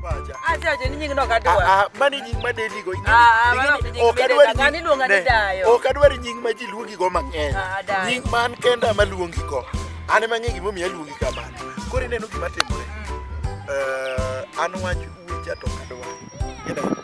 Pacha. Asewacho ni nyingno ok adwar. Ah, ah, mano nying ma deligo. Ah, ah, mano ok nying Ok midenda. adwar Ng'ani iluonga ni ne, Dayo. Ok adwar nying ma ji luongigo mang'eny. Ah, Dayo. Nying man kenda ma luongigo. An ema ang'e gimomiyo aluongi kamano. Koro ineno gima timore. Eh, an wach wecha to ok adwar. Ineno?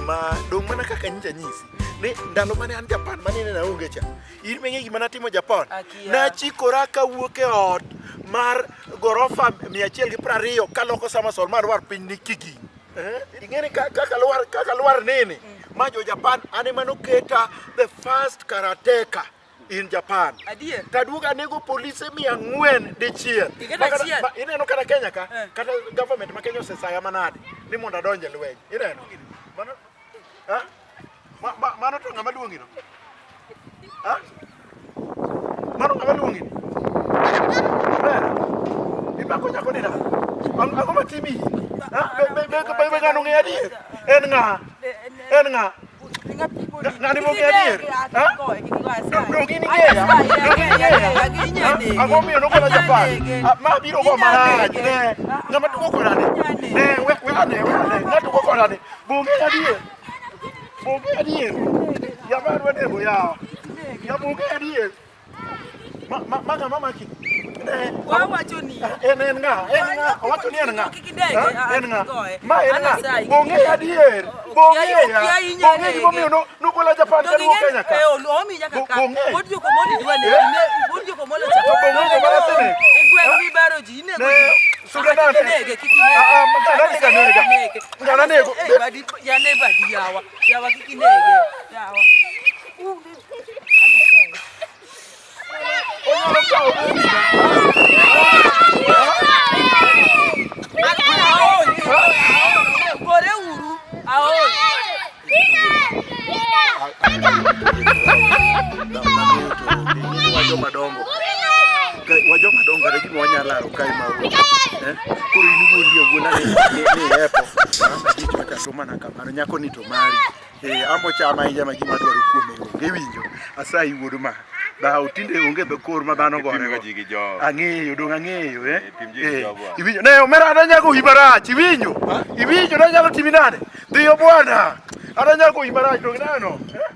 Ma dong' mana kaka nyicha nyisi ni ndalo mane an Japan mane ineno aonge cha. In ming'e gima natimo Japan? Akia. Nachikora kawuok e ot mar gorofa 120 kaloko somersault ma lwar piny ni kigi. Eh? Ing'e ni kaka lwar kaka lwar nini? Ma jo Japan an ema noketa the first karateka in Japan. Adier. Taduogo anego polise 400 dichiel. Iketo Ma kata- achiel? ma- Ineno kata Kenya ka, Eh. kata government ma Kenya osesaya manade ni mondo adonj e lweny. Ineno? Mano Ha? Ma, ma, mano to ng'ama luongi no? Ha? Mano ng'ama luongi ni? Ber. Imako nyako ni nade? Ang'o matimi? Ha? Be be be be, be ng'ano ng'eyo adier? En ng'a? En ng'a? Ng'ani bong'e adier? Ha? Donge in ing'eya? Donge in ing'eya? Ha? Ang'o miyo nogola Japan? Ah, Ma biro go marach. Ne. Ng'ama tugo koda ni. Ne, we we ane, we ane. Ng'a tugo koda ni. Bonge adier. Bonge adier. Yawa adwa nego yawa. Ya bonge adier. Ma ma ma ng'ama maki. Ne. Wawacho ni. En en ng'a? En ng'a? Owacho ni en ng'a? Kik idege, Ha? ah, En ng'a? kik igoye. Ma en ng'a? Alasai. Bonge adier. Bonge ya. Okia inya Bonge nege. gimomiyo no nogola Japan To kaduogo ging'e- Kenya ka. eh, omi nyaka ka. Bong'e. Wuod Jokomolo idwa Eh? nege, ne- wuod Jokomolo cha. To bong'e joma osenego. E gweng' mibaro ji, inego Ne, ji. suda Ah, kik nade? inege, kik inege. Ah, ah, ng'ana nega nega. Inege. Ng'ana nego. Eh, badi, yane badi yawa. Yawa kik inege. Yawa. Onyalo kawo bebi na. Aol. Gore uru. Aol. Wa madongo. Wa joma dongo kata gima wanyalo laro kae ma onge. Eh? Koro in iwuondi awuonda ni ni epo. Dichwa cha to mana kamano nyako ni to mari. Eh, ambo chama ahinya ma gima adwaro kuome onge iwinjo. Asayi wuod ma. Dhawo tinde onge dho kor ma dhano gore. Ipimo ji gi jowa. Ang'eyo dong' ang'eyo eh. Ipim ji gi Eh, jowa. Iwinjo ne omera adanya goyi marach iwinjo. Iwinjo ne anyalo timi nade? Dhiyo bwana. Adanya goyi marach dong' ineno. Eh?